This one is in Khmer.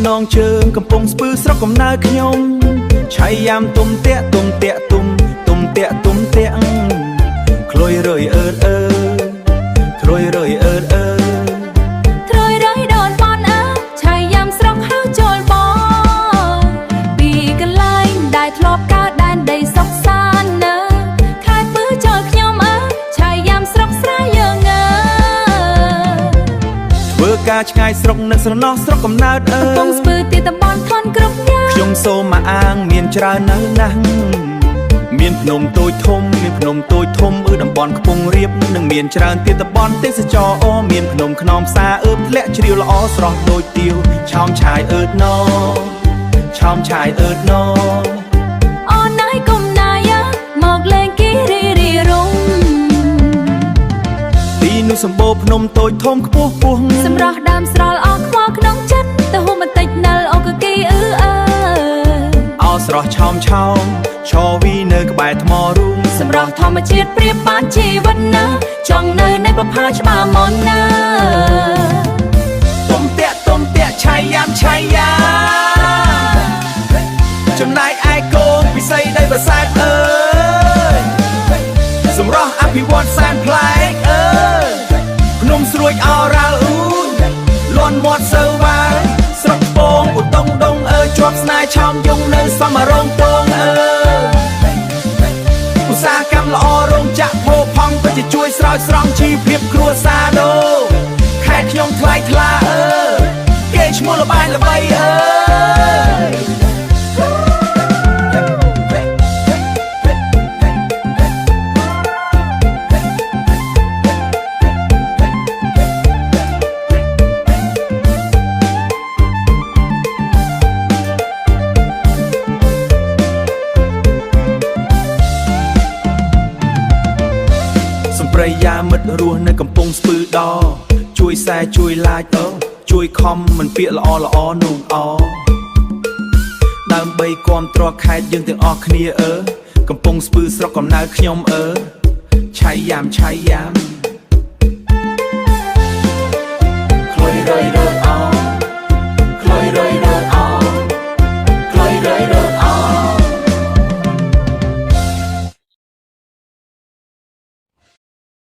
ចំណងជើងកំពង់ស្ពឺស្រុកកំណើតខ្ញុំឆៃយ៉ាំទុំតាក់ទុំតាក់ទុំទុំតាក់ទុំតាក់ក្លុយរើយអឺតអឺក្លុយរើយអឺតអឺ ត្រួយរយដូនបនអើឆៃយ៉ាំស្រុកហៅចូលបងពីកន្លែងដែលធ្លាប់កើតដែនដីសុខសាន្តនើខែពឺចូលខ្ញុំអើឆៃយ៉ាំស្រុកស្រែយើងអើ ធ្វើការឆ្ងាយស្រុកនឹកស្រណោះស្រុកកំណើតអើ កំពង់ស្ពឺទីតំបន់ធនគ្រប់យ៉ាង ខ្ញុំសូមមកអាងមានច្រើនណាស់ណាស់មានភ្នំតូចធំមានភ្នំតូចធំអឺតំបន់ខ្ពង់រាបនិងមានច្រើនទៀតតំបន់ទេសចរអមានភ្នំខ្នងផ្សារអឺបធ្លាក់ជ្រាវល្អស្រស់ដូចទាវឆោមឆាយអឺតណឆោមឆាយអឺតណ អូនណាយគុំណាយមកលេងគិរីរីរុង ទីនោះសម្បូរភ្នំតូចធំខ្ពស់ពោះ សម្រស់ដើមស្រល់អស់ខ្វល់ក្នុងចិត្តទៅហូបន្តិចណិលអូកគីអឺអើ អោស្រស់ឆោមឆោមឆវីនៅក្បែរថ្មរូង សម្រស់ធម្មជាតិប្រៀបបានជីវិតណាចង់នៅនៃប្រផាច្បារមនណា ទុំតាក់ទុំតាក់ឆៃយ៉ាំឆៃយ៉ាំចំណែកឯកូនពិសីដីប្រសែតអើយសម្រស់អភិវឌ្ឍសែនប្លែកអើយភ្នំស្រួយអរ៉ាល់អ៊ូនលន់មាត់សើវ៉ាល់ស្រុកពងឧតុងដងអើយជាប់ស្នេហ៍ឆោមយងនៅសមរងតងអើយឧស្សាហកម្មល្អរោងចក្រផូផង់ពិតជាជួយស្រោចស្រង់ជីវភាពគ្រួសារដូខេត្តខ្ញុំថ្លៃថ្លាអើយគេឈ្មោះល្បែងល្បីអើយ សំប្រៃយាមិត្តរស់នៅកំពង់ស្ពឺដជួយសែជួយឡាចអើជួយខំមិនពាក្យល្អល្អនោះអដើម្បីគាំទ្រខេត្តយើងទាំងអស់គ្នាអើកំពង់ស្ពឺស្រុកកំណើតខ្ញុំអើឆៃយ៉ាំឆៃយ៉ាំ